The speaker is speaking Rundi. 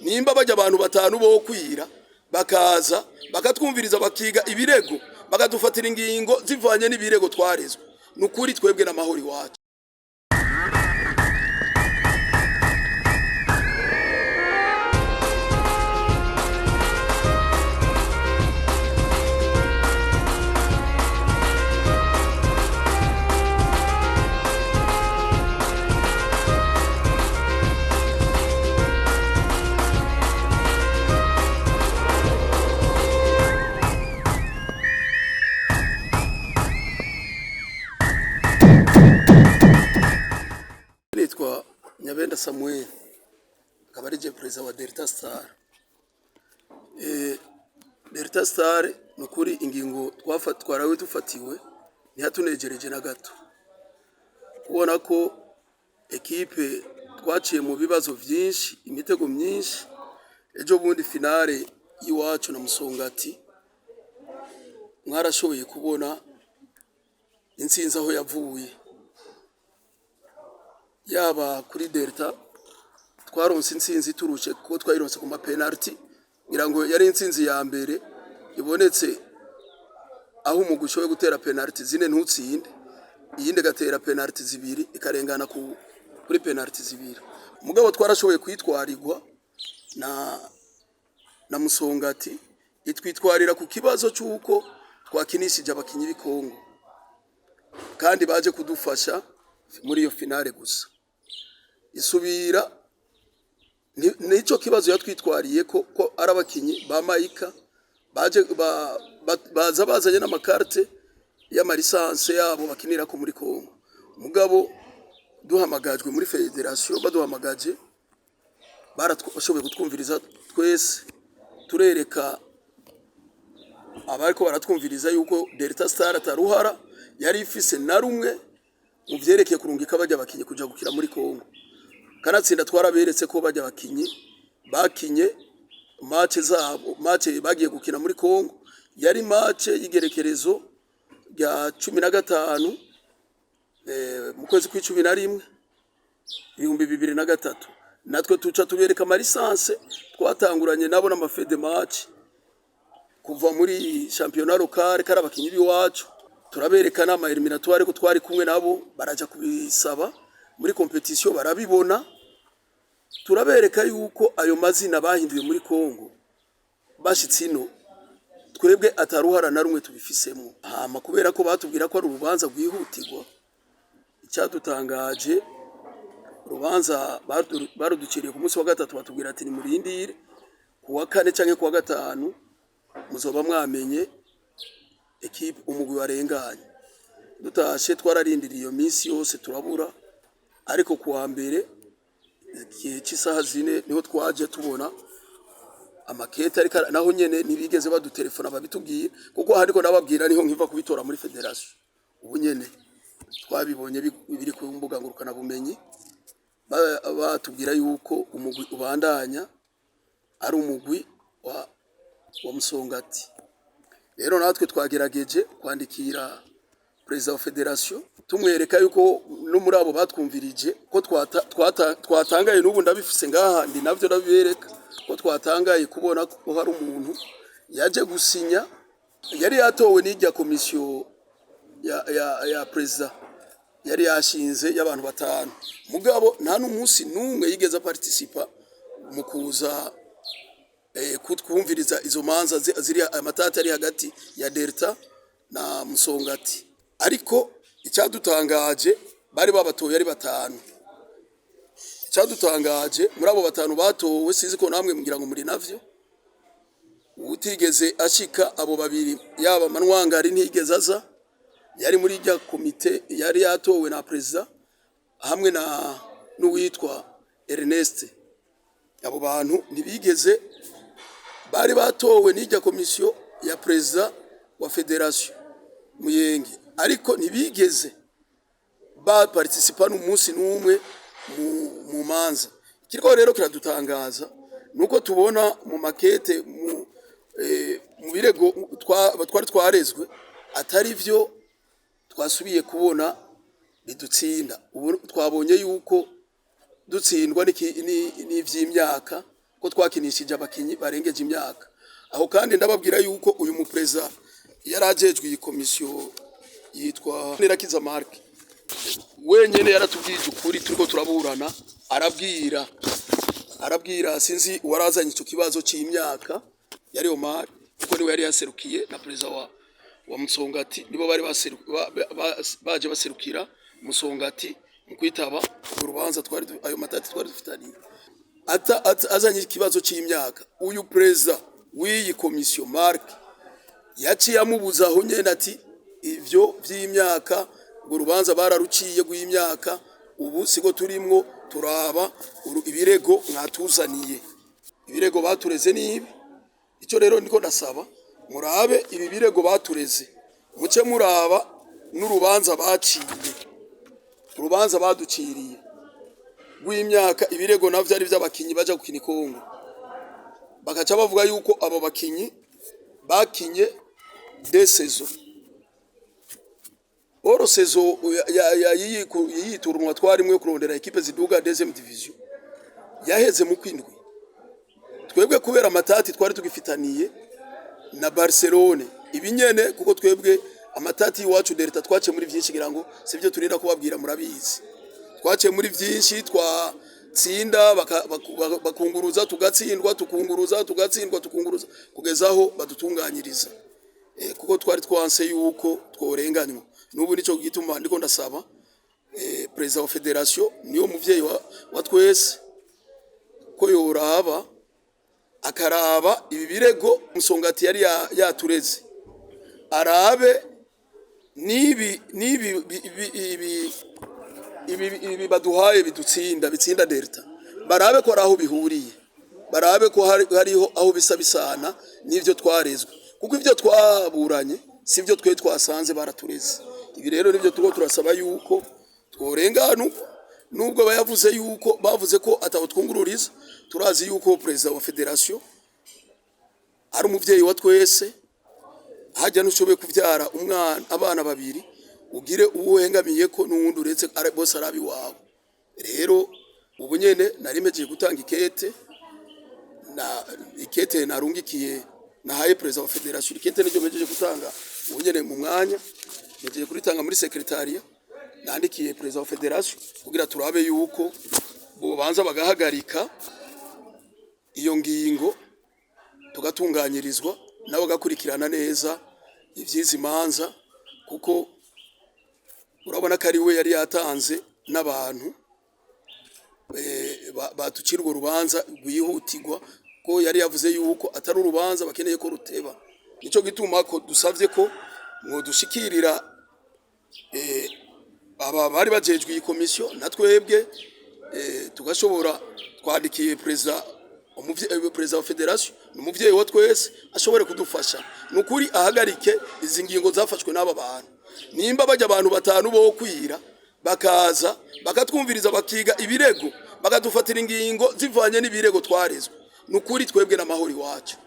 Nimba bajya abantu batanu bo kwira bakaza bakatwumviriza, bakiga ibirego, bakadufatira ingingo zivanye n'ibirego twarezwe, ni ukuri twebwe n'amahoro iwacu. Nitwa Nyabenda Samuel, akaba ari je perezida wa Delta Star. Delta Star, ni ukuri ingingo twarawe dufatiwe ntiyatunejereje na gato, kubona ko ekipe twaciye mu bibazo byinshi, imitego myinshi. Ejo bundi finale y'iwacu na Musongati, mwarashoboye kubona intsinzi aho yavuye. Yaba kuri Delta twaronse intsinzi turushe, kuko twayironse ku ma penalty. Ngira ngo yari intsinzi ya mbere ibonetse aho umugwi ushoboye gutera penalty zine ntutsinde, iyindi igatera penalty zibiri ikarengana kuri penalty zibiri. Mugabo twarashoboye kwitwarirwa na Musongati, itwitwarira ku kibazo cy'uko twakinishije abakinyi b'ikongo kandi baje kudufasha muri iyo finale gusa. Isubira nico kibazo yatwitwariye ko ari abakinyi ba Mayika baje baza bazanye n'amakarte y'ama licence yabo bakinira ko muri Kongo. Mugabo duhamagajwe muri fédération, baduhamagaje, barashoboye kutwumviriza twese, turereka abariko baratwumviriza yuko Delta Star ataruhara yari ifise na rumwe mu vyerekeye kurungika bajya abakinyi kuja gukina muri Kongo. Kanatsinda twaraberetse ko bajya abakinyi bakinye match zabo. Match bagiye gukina muri Kongo yari match y'igerekerezo rya 15 mu kwezi kw'11 2003. Natwe tuca tubereka ama licence twatanguranye nabo n'ama feuilles de match kuva muri championnat local, kari abakinyi b'iwacu. Turabereka n'ama éliminatoires ko twari kumwe nabo, baraja kubisaba muri compétition, barabibona. Turabereka yuko ayo mazina bahinduye muri Kongo bashitse ino, twebwe ataruhara na rumwe tubifisemo. Hama kubera ko batubwira ko ari urubanza rwihutirwa, icyadutangaje, urubanza baruduciriye ku munsi wa gatatu, batubwira ati: "Nimurindire ku wa kane canke ku wa gatanu, muzoba mwamenye ekipe umugwi warenganye." Dutashe twararindiriye iyo minsi yose turabura, ariko ku wa mbere igihe cy'isaha 4 niho twaje tubona amakete. Ariko naho nyene ntibigeze badutelefona babitubwira, kuko ariko nababwira niho nkiva kubitora muri fédération. Ubu nyene twabibonye biri ku mbuga ngurukana bumenyi, batubwira yuko umugwi ubandanya ari umugwi wa Musongati. Rero natwe twagerageje kwandikira perezida wa fédération, tumwereka yuko no muri abo batwumvirije ko twatangaye. N'ubu ndabifise ngaha, ndi navyo ndabibereka ko twatangaye kubona ko hari umuntu yaje gusinya yari yatowe n'ijya komisiyo ya perezida yari yashinze y'abantu batanu, mugabo nta n'umunsi n'umwe yigeze aparticipa mu kuza kutwumviriza izo manza ziri amatati ari hagati ya Delta na Musongati. Ariko icyadutangaje, bari babatoye ari batanu. Icyadutangaje, muri abo batanu batowe, sizi ko namwe mugira ngo muri navyo, utigeze ashika abo babiri, yaba Manwangari ntiyigeze aza, yari muri rya komite yari yatowe na perezida, hamwe na n'uwitwa Ernest. Abo bantu ntibigeze, bari batowe n'ijya komisiyo ya perezida wa fédération Muyenge, ariko ntibigeze baparticipa n'umunsi n'umwe mu manza. Ikiriko rero kiradutangaza nuko tubona mu makete mu birego twari twarezwe atari vyo twasubiye kubona bidutsinda. Ubu twabonye yuko dutsindwa n'ivy'imyaka. Ko twakinishije abakinyi barengeje imyaka. Aho kandi ndababwira yuko uyu mupreza yari ajejwe iyi komisiyo yitwa Nirakiza Mark, wenyene yaratubwije ukuri turiko turaburana, arabwira sinzi uwarazanye ico kibazo c'imyaka, yari Omar, kuko niwe yari yaserukiye na perezida wa Musongati, nibo bari baje baserukira Musongati mu kwitaba urubanza twari ayo matati twari dufitaniye. Azanye ikibazo c'imyaka, uyu perezida w'iyi komisiyo Mark yaciye amubuza aho nyene ati: "Ivyo vy'imyaka, urwo rubanza bararuciye rw'imyaka, ubu siko turimwo, turaba ibirego mwatuzaniye." Ibirego batureze nibi. Icyo rero niko ndasaba, murabe ibi birego batureze, muce muraba n'urubanza baciye, urubanza baduciriye rw'imyaka. Ibirego navyo ari vy'abakinyi baja gukina i Kongo, bakaca bavuga yuko abo bakinyi bakinye deux saisons. Or saison y'iyi tournoi twarimwo yo kurondera équipe ziduga deuxième division yaheze mu kwindwi. Twebwe kubera amatati twari tugifitaniye na Barcelone ibinyene, kuko twebwe amatati y'iwacu Delta twaciye muri vyinshi, ngira ngo sivyo turinda kubabwira, murabizi. Twaciye muri vyinshi, twatsinda bakunguruza, tugatsindwa, tukunguruza, tugatsindwa, tukunguruza, kugeza aho badutunganyiriza, kuko twari twanse yuko tworenganywa. N'ubu nico gituma ndiko ndasaba perezida wa fédération, niyo muvyeyi wa twese, ko yoraba akaraba ibi birego Musongati yari yatureze, arabe nibi ibi baduhaye bidutsinda, bitsinda Delta, barabe ko ari aho bihuriye, barabe ko hariho aho bisa bisana n'ivyo twarezwe, kuko ivyo twaburanye sivyo twe twasanze baratureze. Ibi rero nivyo turiko turasaba, yuko tworenganurwa, nubwo bayavuze yuko bavuze ko ataho twungururiza. Turazi yuko perezida wa fédération ari umuvyeyi wa twese. Hajya ntushoboye kuvyara umwana, abana babiri, ugire uwo uhengamiye ko n'uwundi uretse bose arabi iwawe. Rero ubu nyene nari mpejeje gutanga ikete, na ikete narungikiye, nahaye perezida wa fédération. Ikete niryo mpejeje gutanga ubu nyene mu mwanya, mpejeje kuritanga muri secrétariat. Nandikiye perezida wa fédération kugira turabe yuko bobanza bagahagarika iyo ngingo, tugatunganyirizwa, nabo bagakurikirana neza ivy'izi manza, kuko urabona ko ari we yari yatanze n'abantu batucira urwo rubanza rwihutirwa, ko yari yavuze yuko atari urubanza bakeneye ko ruteba. Nico gituma ko dusavye ko mwodushikirira aba bari bajejwe iyi komisiyo, na twebwe tugashobora twandikiye perezida, perezida wa fédération ni umuvyeyi wa twese, ashobore kudufasha nukuri ahagarike izi ngingo zafashwe n'aba bantu. Nimba bajya abantu batanu bo kwira bakaza bakatwumviriza, bakiga ibirego, bakadufatira ingingo zivanye n'ibirego twarezwe, nukuri twebwe n'amahoro iwacu.